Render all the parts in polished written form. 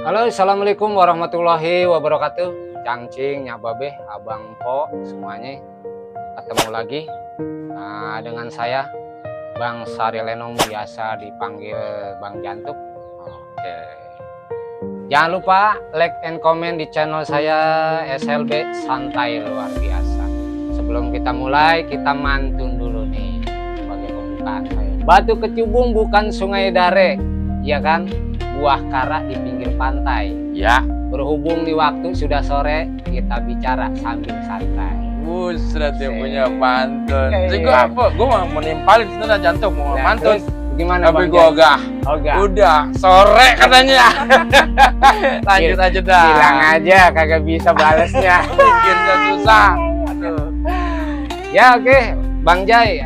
Halo, assalamualaikum warahmatullahi wabarakatuh. Cangcing, Nyababe, Abang Po, semuanya ketemu lagi dengan saya, Bang Sari Lenong, biasa dipanggil Bang Jantuk. Oke. Jangan lupa like and comment di channel saya SLB Santai Luar Biasa. Sebelum kita mulai, kita mantun dulu nih sebagai pembukaan. Batu Kecubung bukan sungai Dare, ya kan? Buah kara di pinggir pantai. Ya. Berhubung di waktu sudah sore, kita bicara sambil santai. Buset, dia punya pantun. Jadi gue apa? Gue mau nimpalin sebenarnya Jantuk mau Nah, pantun. Gimana? Tapi gue ogah. Udah sore katanya. Lanjut aja dah. Bilang aja kagak bisa balesnya. Bikin susah. Aduh. Ya oke, Bang Jai.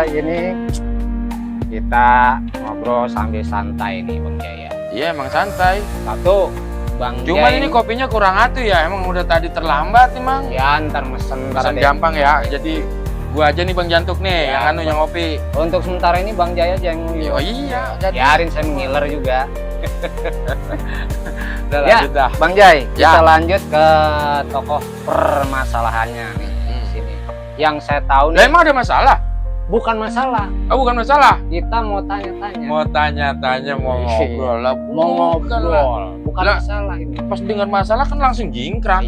Ini kita ngobrol sambil santai nih, Bang Jai ya. Iya emang santai. Satu, Bang Cuman Jai. ini kopinya kurang atuh ya. Emang udah tadi terlambat emang. Ya ntar mesen Gampang ya. Jadi gua aja nih Bang Jantuk nih Ya, yang ngopi. Untuk sementara ini Bang Jai aja yang Oh iya, jadi biarin saya ngiler juga. udah Ya, lanjut dah. Bang Jai, Ya. kita lanjut ke tokoh permasalahannya nih di sini. Yang saya tahu Lah nih emang ada masalah? bukan masalah. Oh, bukan masalah. Kita mau tanya-tanya. Mau tanya-tanya, mau Iya. ngobrol lah. Mau Bukan lah. ngobrol. Bukan Lah. masalah ini. Pas dengar masalah kan langsung jingkrak.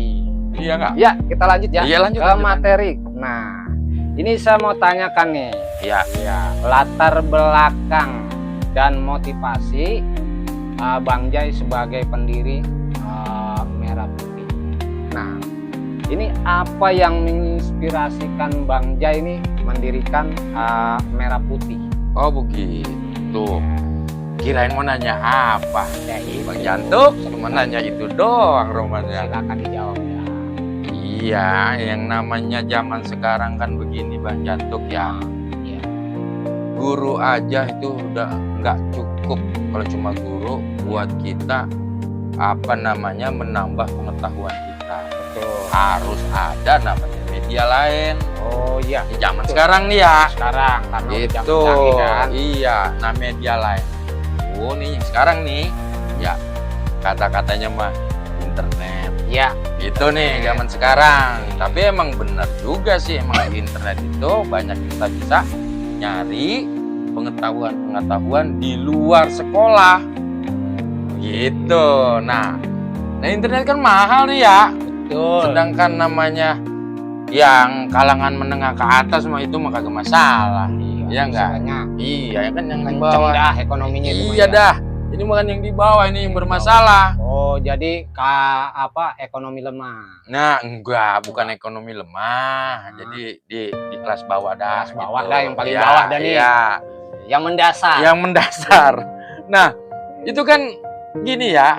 Iya nggak? Ya, kita lanjut ya. Iya, lanjut, ke lanjut. materi. Nah, ini saya mau tanyakan nih. Iya. Latar belakang dan motivasi Bang Jai sebagai pendiri Merah Putih. Nah, ini apa yang menginspirasikan Bang Jai ini mendirikan Merah Putih? Oh begitu. Kirain mau nanya apa? Ya, itu. Bang Jantuk cuma nanya itu doang romannya. Silakan dijawab ya. Iya, yang namanya zaman sekarang kan begini Bang Jantuk ya. Iya. Guru aja itu udah nggak cukup kalau cuma guru buat kita menambah pengetahuan kita. Betul. Harus ada namanya media lain. Oh iya. Di zaman Betul. sekarang nih ya. Sekarang karena udah Itu canggih kan. iya, nah media lain. Oh nih yang sekarang nih, ya kata-katanya mah internet. Ya. Itu nih zaman sekarang. Tapi emang benar juga sih, emang di internet itu banyak kita bisa nyari pengetahuan di luar sekolah. Gitu. Nah internet kan mahal nih ya. Betul. Sedangkan namanya yang kalangan menengah ke atas mah itu mah kagak masalah. Iya enggak? Banyak. Iya, ya kan yang di Kenceng bawah. dah ekonominya itu, Iya ya. dah. Ini bukan yang di bawah, ini yang bermasalah. Oh, jadi ekonomi lemah. Nah, enggak, bukan ekonomi lemah. Jadi di kelas bawah dah. Kelas bawah gitu. dah, yang paling Iya, bawah dah nih. Iya, Yang mendasar. yang mendasar. Nah, itu kan gini ya,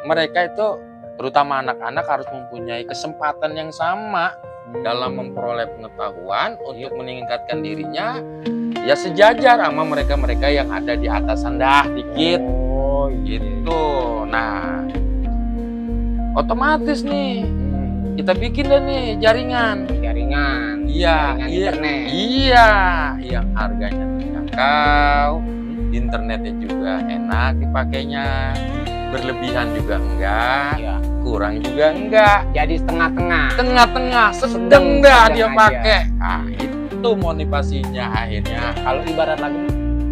mereka itu terutama anak-anak harus mempunyai kesempatan yang sama dalam memperoleh pengetahuan untuk meningkatkan dirinya ya sejajar sama mereka-mereka yang ada di atasan dah dikit. Oh, Gitu. Nah, otomatis nih kita bikin deh nih jaringan. Jaringan. Iya, Jaringan iya, internet. iya, yang harganya terjangkau, internetnya juga enak dipakainya, berlebihan juga enggak, Iya. kurang juga enggak, Jadi setengah-tengah. tengah-tengah, sedang dah dia sedang pakai. Ah, itu motivasinya akhirnya. Kalau ibarat lagu,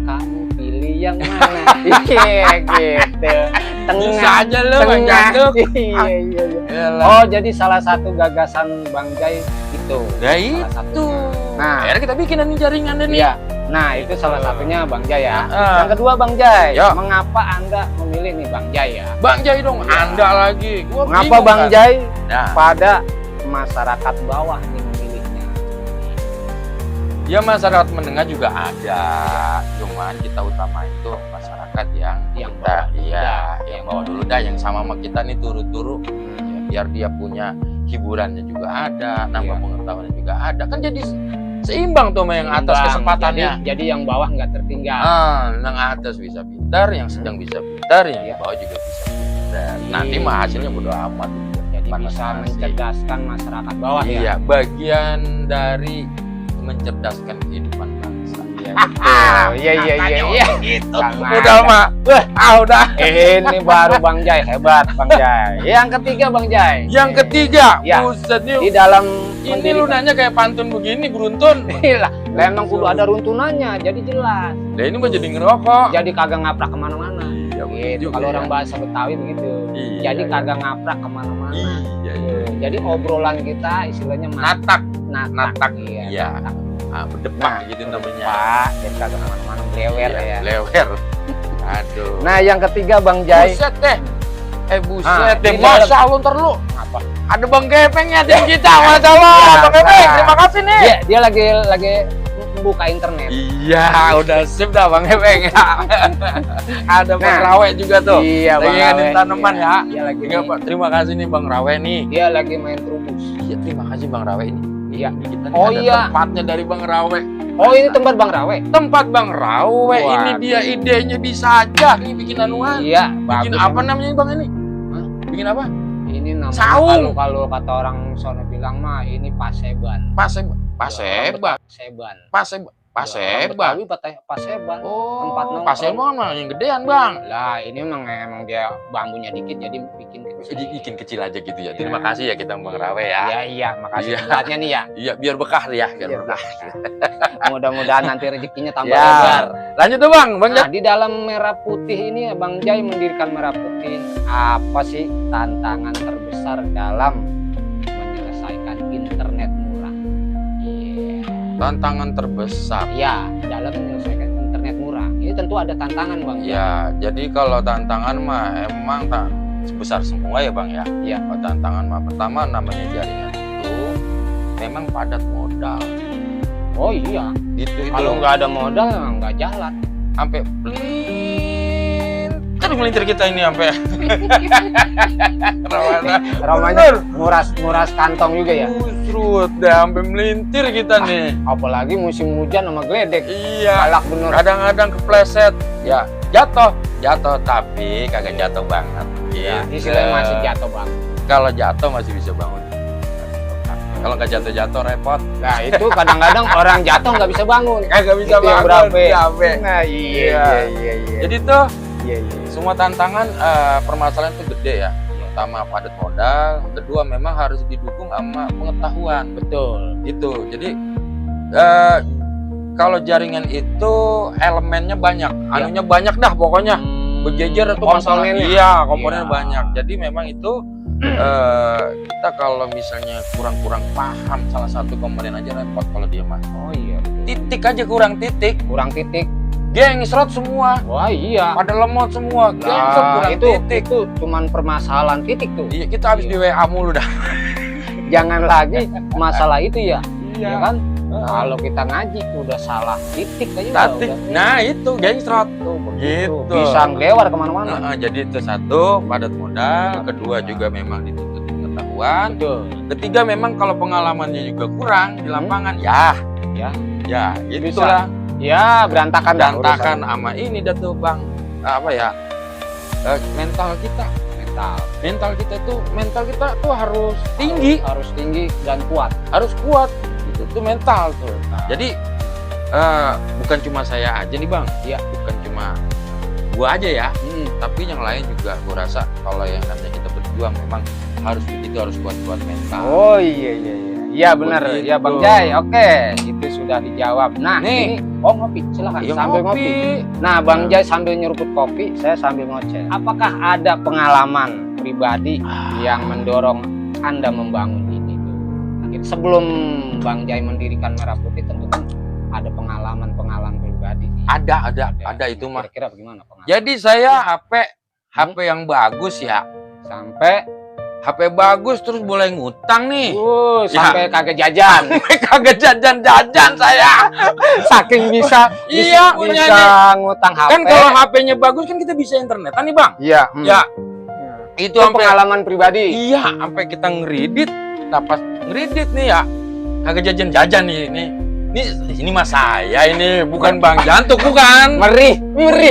kamu pilih yang mana? Iya gitu. Bisa aja lo Bang Jantuk. Iya, iya. Yalah. Oh, jadi salah satu gagasan Bang Jai itu. Ya Salah itu. satunya. Nah, Akhirnya kita bikin nih jaringan nih. iya. Nah, itu salah satunya Bang Jai ya. Ah. Yang kedua Bang Jai, Ya. mengapa Anda memilih nih Bang Jai ya? Bang Jai dong, Anda lagi. Gua Mengapa bingung, Bang kan? Jai Nah, pada masyarakat bawah nih memilihnya? ya masyarakat menengah juga ada. Cuman kita utama itu masyarakat yang Yang kita, bawah. iya, Ya, yang bawah dulu dah, yang sama kita nih turu-turu. Ya, biar dia punya hiburannya juga ada, nambah Iya. pengetahuannya juga ada. Kan jadi seimbang tuh sama yang atas Bang, kesempatannya. Jadi yang bawah nggak tertinggal. Yang atas bisa pintar, yang sedang bisa pintar, yang di Iya. bawah juga bisa pintar. Iya. Nanti mah hasilnya bodo amat. Jadi Panas bisa nasi. mencerdaskan masyarakat bawah ya. Iya, bagian dari mencerdaskan kehidupan bangsa. Iya, Iya. Gitu. Jangan Udah ada. mah. Udah. Ini baru Bang Jai, hebat Bang Jai. Yang ketiga Bang Jai. Yang ketiga, Ya. buset Di nih. dalam Ini lu nanya kayak pantun begini, beruntun. lah emang kudu ada runtunannya, jadi jelas. Lah ini mah jadi ngerokok. Jadi kagak ngaprak kemana-mana. Iya, bener Gitu. juga Kalau ya. orang bahasa Betawi begitu. Iya, Jadi iya. kagak ngaprak kemana-mana. Iya, iya. Jadi obrolan kita istilahnya Natak. natak. Iya. Iya. Berdepak Nah, gitu namanya. Pak, jadi kagak kemana-mana blewer Iya, ya. Lewer. Aduh. Nah yang ketiga Bang Jai. Buset deh. Buset Ah, deh. di Masa lu ntar lu. Apa? Ada Bang Gepeng ya tim kita. Masya Allah. Ya, Bang Gepeng, nah. terima kasih nih. Dia lagi buka internet. Iya, udah sip dah Bang Gepeng. Ada Bang Nah. Rawe juga tuh. Iya Lagi Bang ngadain Rawe. tanaman Iya, ya. Dia lagi Iya, Pak. Terima kasih nih Bang Rawe nih. Dia lagi main trubus. Iya, terima kasih Bang Rawe ini. Iya. Ini kita nih Oh, ada iya. tempatnya dari Bang Rawe. Oh ini tempat Bang Rawe. Tempat Bang Rawe. Waduh. Ini dia idenya bisa aja. Ini bikin anuan. Iya. Bikin bagus apa emang. namanya Bang ini? Hah? Bikin apa? Ini namanya Saung. kalau kata orang sono bilang mah ini paseban. Paseban. Paseban. Paseban. Paseban. Oh, Tempat nongkrong. paseban mah yang gedean Bang. Lah ini emang dia bambunya dikit jadi bikin kecil. Jadi bikin kecil aja gitu ya. Iya. Terima kasih ya kita Bang Rawe ya. Iya, makasih Iya. buatnya nih ya. Iya, biar bekah ya, biar Biar bekah. Mudah-mudahan nanti rezekinya tambah Ya. lebar. Lanjut tuh Bang, Bang. Nah, di dalam Merah Putih ini Bang Jai mendirikan Merah Putih. Apa sih tantangan terbesar dalam menyelesaikan internet murah? Iya. Tantangan terbesar. Ya, dalam menyelesaikan internet murah. Ini tentu ada tantangan Bang. Ya, jadi kalau tantangan mah emang sebesar semua ya Bang ya. Iya. Kalau tantangan mah pertama namanya jaringan itu memang padat modal. Oh iya. Itu Kalau nggak ada modal emang nggak jalan. sampai melintir kita ini sampai Ramanya nguras kantong juga ya. Serut deh sampai melintir kita nih. Apalagi musim hujan sama geledek. Iya. Galak bener. Kadang-kadang kepleset. Ya, jatuh tapi kagak jatuh banget. Ya, Gitu. istilahnya masih jatuh Bang. Kalau jatuh masih bisa bangun. Kalau nggak jatuh repot. Nah itu kadang-kadang orang jatuh nggak bisa bangun. Kagak bisa Itu yang bangun. berabe. Berabe. Nah Iya. iya. Jadi tuh Iya. semua tantangan permasalahan itu gede ya. Pertama padat modal, kedua memang harus didukung sama pengetahuan. Betul. Gitu. Jadi kalau jaringan itu elemennya banyak, anunya banyak dah pokoknya. Berjejer tuh komponennya. Iya, komponennya Iya. banyak. Jadi memang itu kita kalau misalnya kurang paham salah satu komponen aja repot kalau dia mah. Oh iya. Betul. Titik aja kurang titik, Kurang titik. gengsrot semua, Wah iya. pada lemot semua, gengsrot Nah, kurang itu titik. cuman permasalahan titik tuh. Iya, kita habis di WA mulu dah. Jangan lagi masalah itu ya. Iya. Ya kan? Kalau kita ngaji udah salah titik aja Titik. udah. Nah, itu gengsrot. Tuh, begitu. Gitu. Bisa ngelewar kemana-mana. Jadi itu satu, padat modal, kedua juga memang dituntut pengetahuan. Betul. Ketiga memang kalau pengalamannya juga kurang di lapangan, Ya. ya gitulah. Ya berantakan dah Berantakan sama ini dah tuh Bang. Apa ya? Mental kita tuh harus tinggi, harus tinggi dan kuat. harus kuat. Itu mental tuh. Nah. Jadi bukan cuma saya aja nih Bang. Iya. Bukan cuma gua aja ya, Hmm. tapi yang lain juga gua rasa kalau yang namanya kita berjuang memang harus begitu, harus kuat mental. Oh iya. Iya benar. Begitu. Ya Bang Jai. Oke, itu sudah dijawab. Nah, Nih. ini ngopi, silakan Iya, sambil ngopi. Nah, Bang Jai sambil nyeruput kopi, saya sambil ngoceh. Apakah ada pengalaman pribadi yang mendorong Anda membangun ini tuh? Sebelum Bang Jai mendirikan Merah Putih tentu kan ada pengalaman pribadi. Ada itu mah. Kira-kira bagaimana pengalaman? Jadi saya HP yang bagus ya. Sampai HP bagus terus boleh ngutang nih. sampai kagak jajan. Kagak jajan saya. Saking bisa Iya, punya bisa ngutang HP. Kan kalau HP-nya bagus kan kita bisa internetan nih Bang. Iya, Ya, itu itu sampai pengalaman pribadi. iya sampai kita ngeridit. Nah pas ngeridit nih ya, kagak jajan nih. Ini mas saya ini bukan Bang Jantuk bukan. Merih.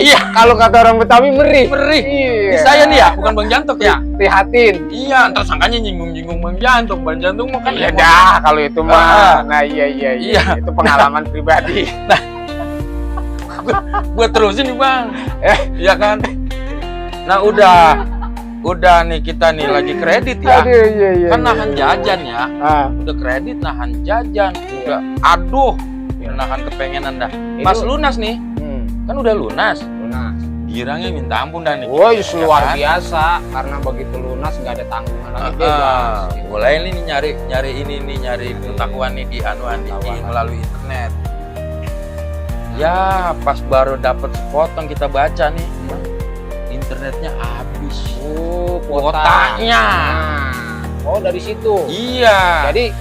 Iya. Kalau kata orang Betawi merih. Ini Iya. saya nih ya, bukan Bang Jantuk ya. Prihatin. Iya, ntar sangkanya nyinggung Bang Jantuk. Bang Jantuk mah kan Iya dah kalau itu mah. Ah. Nah iya. Iya. Itu pengalaman pribadi. Gua terusin nih Bang. Iya kan? Nah udah nih kita nih lagi kredit ya. Aduh, iya, Kan nahan jajan ya. Udah kredit nahan jajan. Udah aduh, nahan kepengenan dah. Pas lunas nih, kan udah lunas. Girangnya minta ampun dah nih. Woi, Ya luar kan? biasa karena begitu lunas nggak ada tanggungan lagi bebas. Mulai nih nyari pengetahuan nih di melalui internet. Ya pas baru dapat sepotong kita baca nih, internetnya habis. Kuotanya. Nah, oh dari situ. Iya. Jadi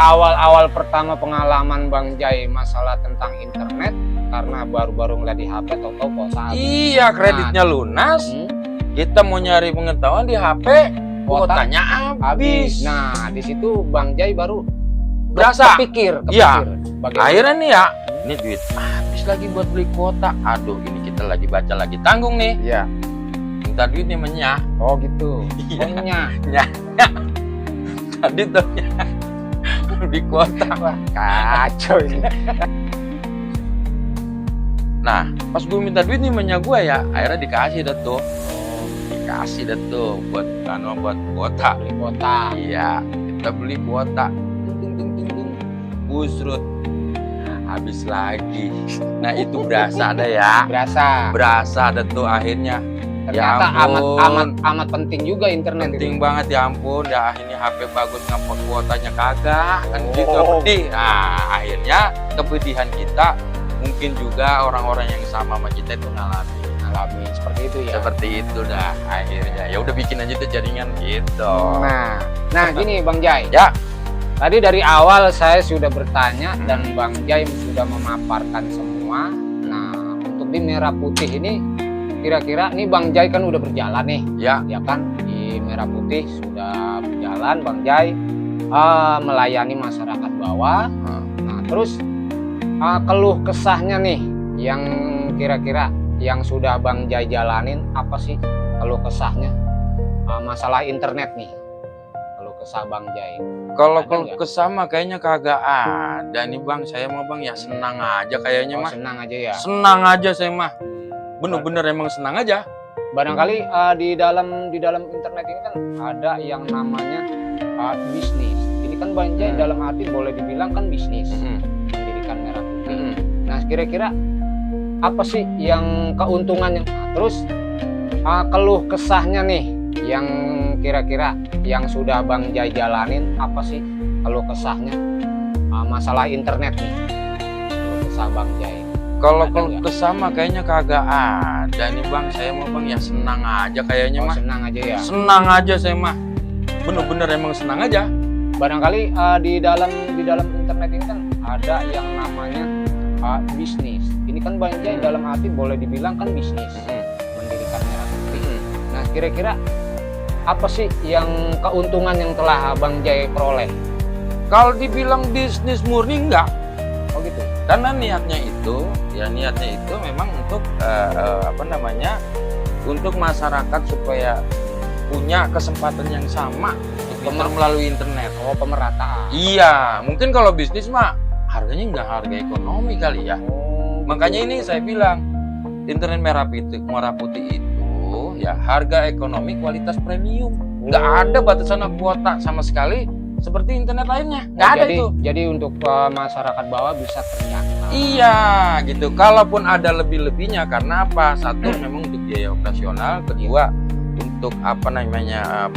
awal-awal pertama pengalaman Bang Jai masalah tentang internet karena baru-baru ngeliat di HP tahu-tahu kuota habis. Iya, kreditnya lunas. Kita mau nyari pengetahuan di HP, kuotanya habis. Nah, di situ Bang Jai baru Berasa. kepikir. Iya. Bagaimana? Akhirnya nih ya, ini duit habis lagi buat beli kuota. Aduh, ini kita lagi baca lagi tanggung nih. Iya. Minta duitnya menyak. Oh gitu. Iya. Pokoknya. Tadi tuh di kuota. Kacau ini. Nah, pas gue minta duit nih menyak gue ya, akhirnya dikasih dah tuh. buat kuota. Beli kuota. Iya, kita beli kuota. Ting. Busrut. Habis lagi. Nah, itu berasa ada ya. Berasa ada tuh akhirnya. Ternyata Ya ampun. amat penting juga internet. Penting itu. banget ya ampun. Ya akhirnya HP bagus ngapot kuotanya kagak. Kan gitu Oh. pedih. Nah, akhirnya kepedihan kita mungkin juga orang-orang yang sama kita itu ngalamin Seperti itu ya. seperti itu dah akhirnya. Ya udah bikin aja tuh jaringan gitu. Nah gini Bang Jai. Ya. Tadi dari awal saya sudah bertanya dan Bang Jai sudah memaparkan semua. Nah, untuk di Merah Putih ini kira-kira nih Bang Jai kan udah berjalan nih. Ya. Ya kan di Merah Putih sudah berjalan Bang Jai melayani masyarakat bawah. Nah, terus keluh kesahnya nih yang kira-kira yang sudah Bang Jai jalanin apa sih keluh kesahnya masalah internet nih? Keluh kesah Bang Jai. Kalau Ada nggak? kesah mah kayaknya kagak ada nih Bang. Saya mah Bang ya senang aja kayaknya mah. Senang aja ya. Senang aja saya mah. Bener-bener emang senang aja. Barangkali di dalam internet ini kan ada yang namanya bisnis. Ini kan Bang Jai dalam arti boleh dibilang kan bisnis. Mendirikan Merah Putih. Nah, kira-kira apa sih yang keuntungannya? Terus keluh kesahnya nih yang kira-kira yang sudah Bang Jai jalanin apa sih keluh kesahnya masalah internet nih? Keluh kesah Bang Jai. Kalau Ada keluh nggak? kesah mah kayaknya kagak ada nih Bang. Saya mah Bang ya senang aja kayaknya mah. Senang aja ya. Senang aja saya mah. Bener-bener emang senang aja. Barangkali di dalam internet ini kan ada yang namanya bisnis. Ini kan Bang Jai dalam arti boleh dibilang kan bisnis. Mendirikan Merah Putih. Nah, kira-kira apa sih yang keuntungan yang telah Bang Jai peroleh? Kalau dibilang bisnis murni enggak. Oh gitu. Karena niatnya itu memang untuk untuk masyarakat supaya punya kesempatan yang sama melalui internet. Oh, pemerataan. Iya, mungkin kalau bisnis mah harganya nggak harga ekonomi kali ya. Oh, Makanya ini saya bilang internet Merah Putih itu ya harga ekonomi kualitas premium. Nggak ada batasan kuota sama sekali seperti internet lainnya. Nggak ada itu. Jadi untuk masyarakat bawah bisa terjangkau. Iya, gitu. Kalaupun ada lebih-lebihnya karena apa? Satu memang untuk biaya operasional, kedua untuk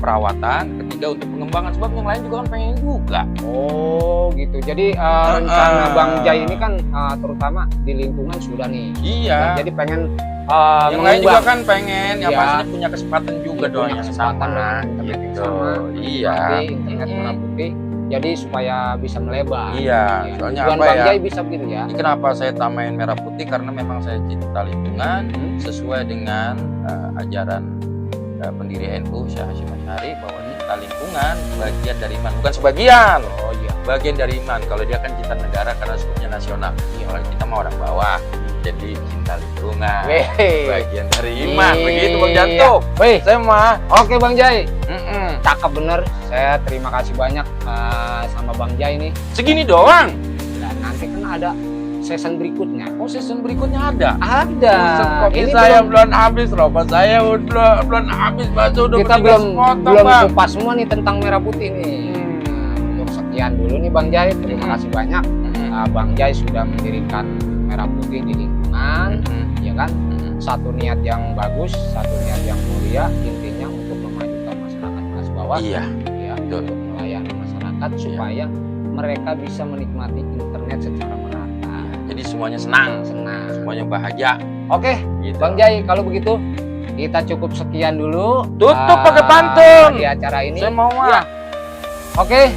perawatan, ketiga untuk pengembangan sebab yang lain juga kan pengen juga. Oh gitu. Jadi rencana Bang Jai ini kan terutama di lingkungan sudah nih. Iya. Nah, jadi pengen yang lain juga kan pengen ya Iya. pastinya punya kesempatan juga dong yang sama gitu. Iya. Internet Merah Putih. Jadi supaya bisa melebar. Iya. Soalnya Tujuan apa Bang ya? Jai bisa begitu ya. Ini kenapa saya tamain Merah Putih karena memang saya cinta lingkungan sesuai dengan ajaran pendiri NU Syekh Hasyim Asy'ari bahwa cinta lingkungan bagian dari iman, bukan sebagian. Oh iya. Bagian dari iman. Kalau dia kan cinta negara karena sebutnya nasional. Kalau kita mah orang bawah. Jadi cinta lingkungan. Bagian dari iman. Begitu Bang Janto. Wih, Saya mah. oke Bang Jai. Cakep bener. Saya terima kasih banyak sama Bang Jai nih. Segini doang. Dan nanti kan ada season berikutnya. Oh, season berikutnya ada. Ada. Kopi saya belum habis, rokok saya belum habis, bakso udah kita mendingan sepotong, belum Bang. kupas semua nih tentang merah putih nih. Untuk sekian dulu nih Bang Jai, terima kasih banyak. Bang Jai sudah mendirikan merah putih di lingkungan, ya kan? Satu niat yang bagus, satu niat yang mulia, intinya untuk memajukan masyarakat kelas bawah. Iya, Ya, betul. untuk melayani masyarakat supaya mereka bisa menikmati internet secara merata. Jadi semuanya senang, Senang. semuanya bahagia. Oke, Gitu. Bang Jai, kalau begitu kita cukup sekian dulu. Tutup pakai pantun. Di acara ini. Saya mau Ya. Oke,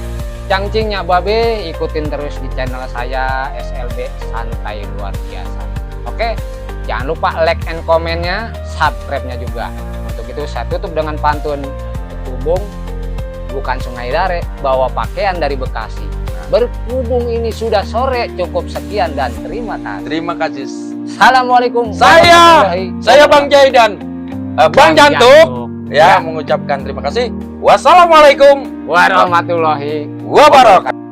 Cangcing Nyak Babe, ikutin terus di channel saya SLB Santai Luar Biasa. Oke, jangan lupa like and komennya, subscribe-nya juga. Untuk itu saya tutup dengan pantun berhubung bukan Sungai Dare, bawa pakaian dari Bekasi. Berhubung ini sudah sore, cukup sekian dan terima kasih. Terima kasih. Assalamualaikum. Saya warahmatullahi Bang Jai dan Bang Jantuk Ya. mengucapkan terima kasih. Wassalamualaikum warahmatullahi wabarakatuh.